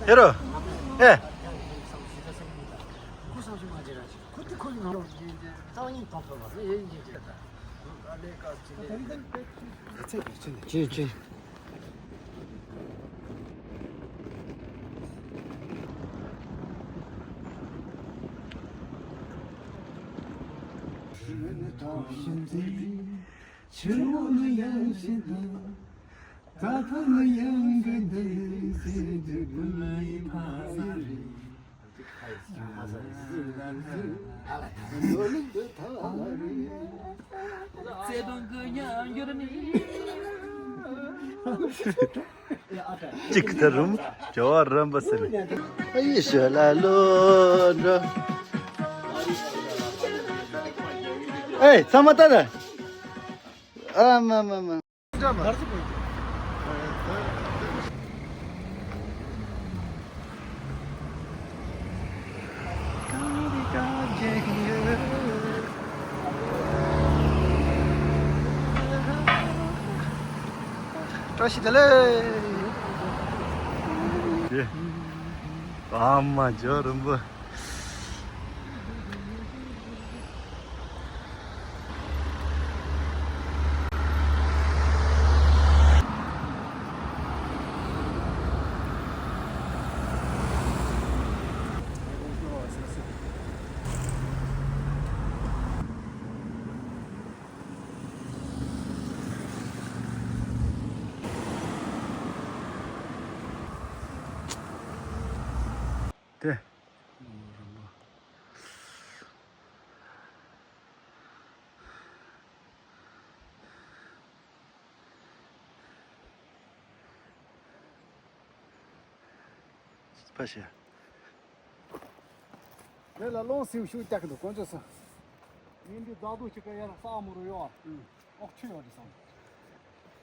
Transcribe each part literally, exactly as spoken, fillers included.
ཧེ་རོ། ཨེ། ཅི་ཅི། གཅིག་ད་རུམ་བྱ་བ་རམ་པ་ཟེར་ནས། ཨ་ཡེ་ཤ་ལ་ལོ་འགྲོ། ཨེ་ཚང་མ་ལྟ་ད། ཨ་མ་མ་མ། བཀྲ་ཤིས་བདེ་ལེགས། ཨ་མ་ཇོ་རིན་པོ། དེ། ཕ་ཤ། དེ་ལ་རླུང་སེམས་ཤུགས་རྒྱག་གི་འདུག་དཀོན་མཆོག་གསུམ། ངས་འདི་རྫ་རྡོ་ཅིག་ག་ཡར་ས་མོ་རུ་ཡོང་བ། ཨོག་ཆུ་ཡོང་དུ་སོང་།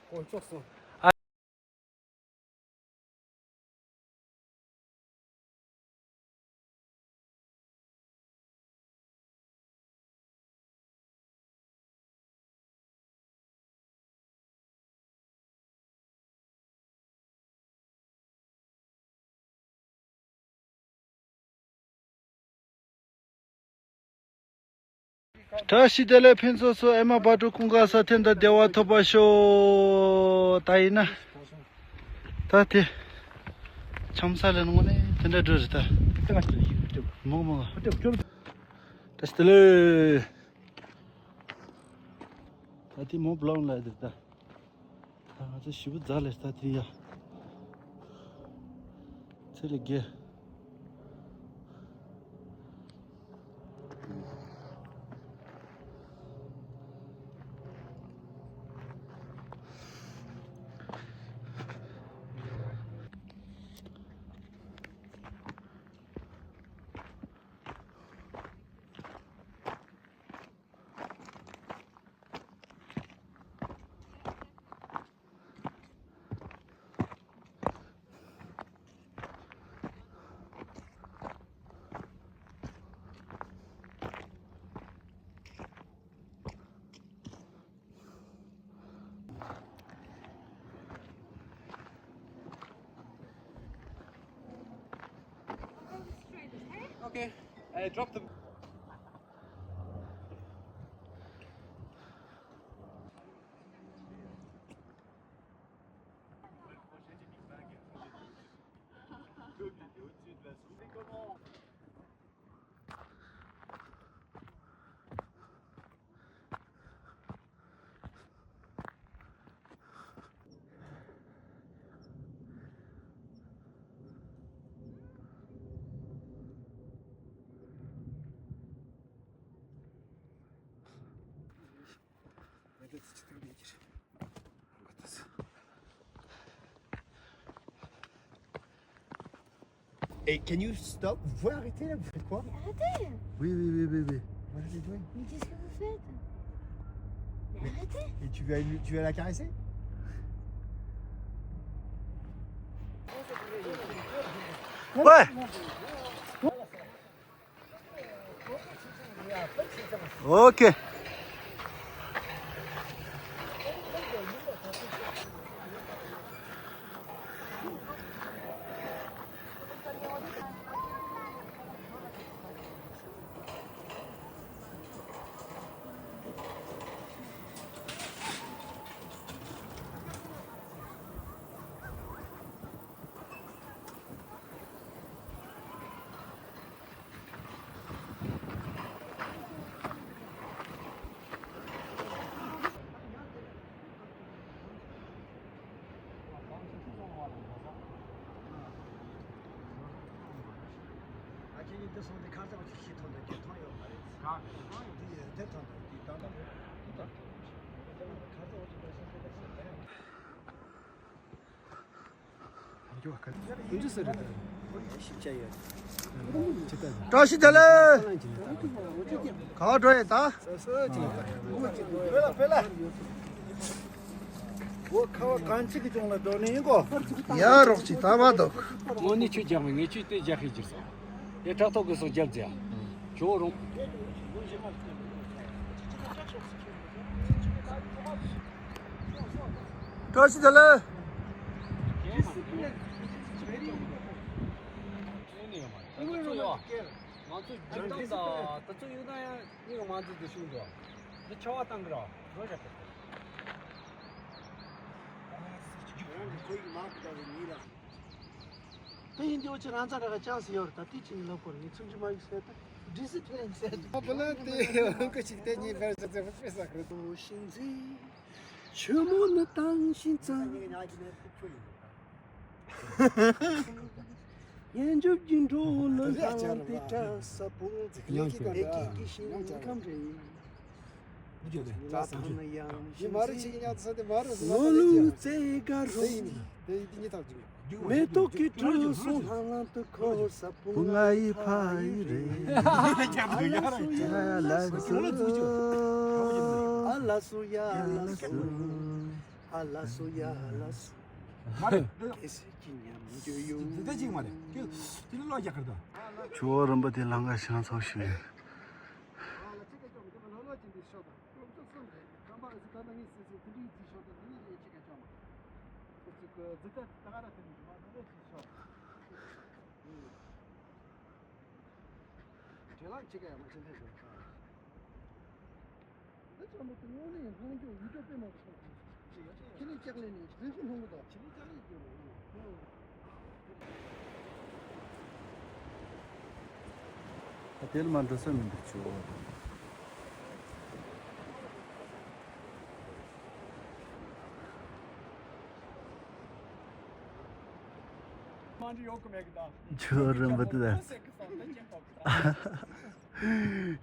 དཀོན་མཆོག་གསུམ། བཀྲ་ཤིས་བདེ་ལེགས་ཕུན་ཚོགས་སུ་ཨེ་མ་བ་དྲུག་ཀུན་དགའ་ས་ཐེན་དང་བདེ་བ་ཐོབ་པ་ཤོག་ད་ཡིན་ན། ད་དེ། ཆམ་ས་ལ་ནང་ནས་དེ་འདྲ་འགྲོ་རེད་ད། མོ་མོ། བཀྲ་ཤིས་བདེ་ལེགས། ད་དེ་མོ་བློང་ལ་རེད་ད། ད་ང་ཚོ་ཞེ་པོ་རྫ་ལས་ད་དེ་ཡ། ཚེ་ལས་རྒྱལ། Okay, I dropped the Et can you stop? Vous pouvez arrêter là? Vous faites quoi? Mais arrêtez. Oui, oui, oui, oui, oui. What are they doing? Mais qu'est-ce que vous faites? Mais arrêtez. Et tu vas, tu vas la caresser? Ouais. Ok. ཨ་ཁྱེད་གཉིས་འདི་སོང་དུས་ཁ་སང་ཅིག་ཤི་ཐོན་འདུག་དེ་ཐོན་ཡོད་མ་རེད། ག་ག་ཡོད། འདི་དེ་ཐོན་འདུག་དེ་ད་ལྟ་མེད། དེ་ད་ཁ་སང་ཅིག་པེ་ཤ་དེ་ད་ཟེར་ད་ཡང་། བཀྲ་ཤིས་བདེ་ལེགས། ག་པར་འགྲོ་ཡིན་ད། ཡ་རོགས་ཅིག་ད་མ་འདུག་དངོས་གནས་ཁྱོད་རྒྱག་མེད། ངས་ཁྱོད་དེ་རྒྱག་ཤེས་ཀྱི་སོང་། དེ་ཕྲག་ཐོག་གི་སོགས་རྒྱབ་རྒྱག་ཁྱོད་རོགས། བཀྲ་ཤིས་བདེ་ལེགས། ང་ཚོ་རྒྱུན་གྲངས་དང་དེ་ཚོ་ཡོད་ན་ཡང་མྱི་གི་མང་ཚོགས་དེ་ཤུགས་འགྲོ། འདི་ཆར་པ་བཏང་གི་ར་འགྲོ་བཞག་གི། དེ་ཡིན་དུས་འུ་ཅག་རང་ཚ་ར་ག་ཅང་སི་ཡོད་ར་ད་དེ་ཅི་ནི་ལོ་སྐོར་ཡིན་ཚུན་ཅི་མ་ཡིན་ཟེར་ད་ཌི་སི་པི་ལིན་ཟེར་ད། ཨ་བུ་ལ་དེ་འུ་ཅག་དེ་གཉིས་བར་ཟེར་ཟེར་བ་དཔེ་ཟ་གི་རེད། ཆུ་མོ་ནི་བཏང་ཞིང་ཙང་། ཡན་ཆོབ་ཀྱི་འགྲོ་ལོན་དང་དེ་འདྲ་ས་བོང་ཙི་ཡང་ཁྱེད་ཀྱི་ཀྱི་ཤིང་ཁམས་རེད། ལོ་ལུང་རྩེ་དགའ་རོ། མེ་ཏོག་གི་གྲོ་སོང་ལྷང་ལྷང་དུ་འཁོར་ས་བུ་ང་ཡི་ཕ་ཡི་རེད། ཨ་ལ་སོ་ཡ་ལ་སོ། ཨ་ལ་སོ་ཡ་ལ་སོ། མ་རེད། ཁེ་སི་ཀྱི་ཉམས་འགྱུར་ཡོང་། འདི་ལྟ་ཅིག་མ་རེད། ཁྱོད་དེ་ནི་ལོ་རྒྱག་གི་རེད་ད། ཇོ་བོ་རིན་པོ་ཆེ་ལང་ཀ་ཤང་ཚོགས་ཞུས། འདི་ཚོ་མི་ཚོ་དངོས་གནས་སྔོན་འཇུག་ཡུལ་སྐྱོར་དཔེ་མང་པོ་ཤོར་སོང་། ཁྱེད་ནི་ལྕགས་ལེན་ནས་རྫུན་བཟོ་སློང་གི་འདུག་ཁྱེད་ནི་ལྕགས་ལེན་སྐྱོར་རོགས་གནང་། ད་དེར་མ་འགྲོ་ས་མི་འདུག་ཆུ་བོ། མ་འདྲི་ཡོང་གི་མེད་གི་ད། ཇོ་བོ་རིན་པོ་ཆེ་ད།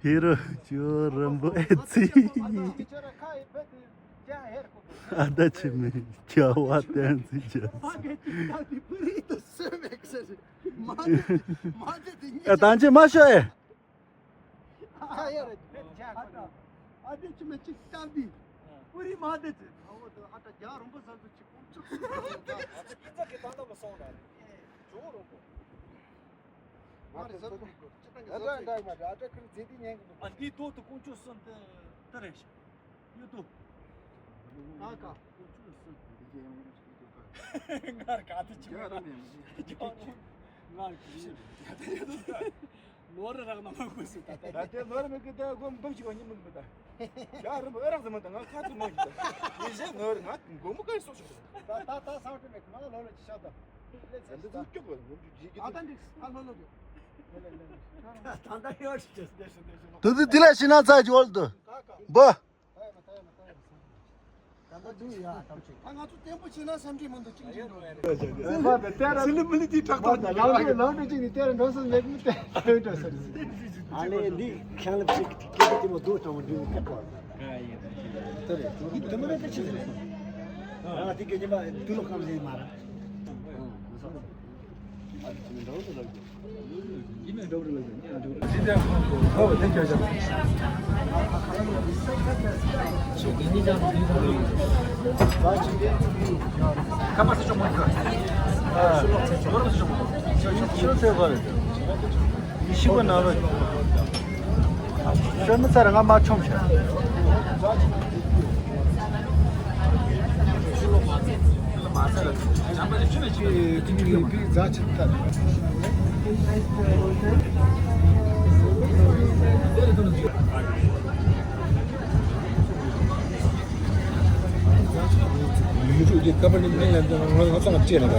ཧེ་རོ་ཇོ་བོ་རིན་པོ་ཨེ་ཙི། ཨ་ད་ཆི་མེད་རྒྱལ་བ་བསྟན་འཛིན་རྒྱལ་མཚན། ཨ་ད་ཅི་མ་ཤོད་ཨེ། ཨ་ཡ་རེད། ཨ་དེ་ཅི་མེད་ཅིག་བཏང་དུས། པུ་རི་མ་དེ་ཚེ། ཨ་འོ་དེ་ཨ་ད་རྒྱ་རོང་པོ་ཟ་དུས་ཅིག་ཀོང་ཅོ། ཨ་ཚེ་ཀི་ཛ་གི་ད་ད་གི་སོང་ར་རེད། ཇོ་བོ་རོང་པོ། མ་རེད་ཟ་དུས་ཅིག་ཅི་ད་གི་ཟ་དུས། ཨ་ད་མ་རེད། ཨ་ད་ཁིར་ཛེ་དི་ཉན་གི་འདུག་ཨ་འདི་ཏོ་དུ་ཀོང་ཅོ་སོང་དེ་ད་རེད་ཤག་ཡོད་དོ། ཨ་ཀ། ང་ག་དེ་ཅི་མ་རེད། ང་ནོར་རག་ན་མ་དགོས་སུ་ད་ལྟ། ད་དེ་ནོར་མི་གི་ད་སྒོམ་སྒོམ་ཅིག་བ་ཉི་མི་མི་ད། ཡ་རིམ་ཨེ་རག་ཟེར་མ་ད་ང་ཁ་ཐུག་མ་ཡིན་ད། ཡིན་ཟེར་ནོར་ང་སྒོམ་ག་སོགས་ཤིག་ད་ད་ད་སང་ཏེ་མེད་མ་ལོ་ལོ་ཅི་ཤ་ད། ད་འདི་ཚོ་སྐྱོ་གོ་སྒོམ་ཅིག་ཅིག་ཨ་ད་འགྲིག་ཨ་ལོ་ལོ་གི། ད་ད་ཡོ་ཤི་ཅེས་དེ་ཤི་དེ་ཤི་ལོ། དུ་དུ་དི་ལ་ཤི་ན་ཚ་ཅི་བོར་དུ། ཀ་ཀ། བ། ད་ཡ་མ་ད་ཡ་མ་ད་ཡ་མ་ས། ད་ད་འདུག་ཡ་ཐམས་ཅད། ད་ང་ཚོ་བརྟན་པོ་བྱས་ན་སེམས་ཁྲལ་མི་འདུག་ཅིག་ཅིག་འདུག་སིལ་མི་ལི་ཏི་ཏྲག་ཏག་ལ་ལ་ལ་ལ་ཅིག་ནི་ཏེ་ར་འགྲོ་སོང་ལེགས་མི་ཏེ་ཨ་ལེ་འདི་ཁྱང་ལ་ཅིག་ཀེ་ཏི་མོ་དུ་ཏང་འདུག་ཀེ་པོ། ཏེ་རེ་འདི་དུ་མ་ན་ཏེ་ཅི་རེད། ང་ཏི་ཀེ་ཉི་མ་དུ་ལོ་ཁམ་ཟེ་མ་ར། ཨ་ ཤི་བ་ན་བ། ཤོད་མི་ཚར་ང་མ་ཆོམ་ཤ། ཡུལ་དྲུག་གི་ཀ་པ་ནི་མི་ལ་འདི་ང་ང་ཚང་ལ་སྐྱེས་ལ་ག